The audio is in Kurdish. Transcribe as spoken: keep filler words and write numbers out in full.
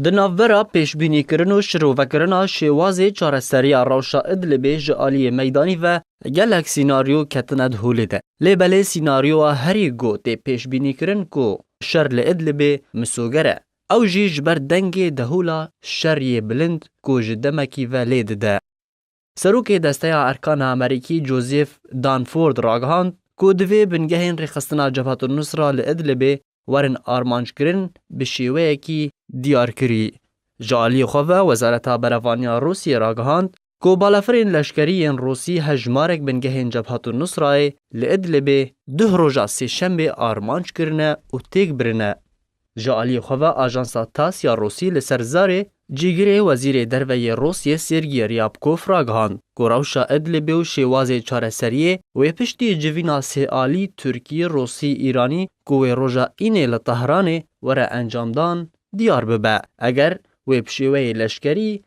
Di navbera pêşbînîkirin û şirovekirina şêwazê çareseriya rewşa Idlibê ji aliyê meydanî ve gelek sînaryo ketine di holê de. Lê belê sînaryoya herî ku tê pêşbînîkirin ku şer li Idlibê misoger e. Ew jî ji ber dengê dehûla şer yê bilind ku ji demekî ve lê dide. Serokê Desteya Erkana Amerîkî Joseph Dunford ragihand ku divê bingehên rêxistina Cebhetul Nusra li Idlibê werin armanckirin bi şêweyekî diyarkirî. Ji aliyê xwe ve Wezareta Berevaniya Rûsiyê ragihand ku balafirên leşkerî yên Rûsî hejmarek bingehên Cebhetul Nusrayê li Idlibê duh roja sêşembê armanc kirine û têk birine. Ji aliyê xwe ve ajansa TASS ya Rûsî li ser zarê cîgirê Wezîrê Derve yê Rûsiyê Sergî Ryabkov ragihand ku rewşa Idlibê û şêwazê çareseriyê wê piştî civîna sêalî Tirkî, Rûsî, Îranî ku wê roja înê li Tehranê were encamdan diyar bibe. Eger wê bi şêweyê leşkerî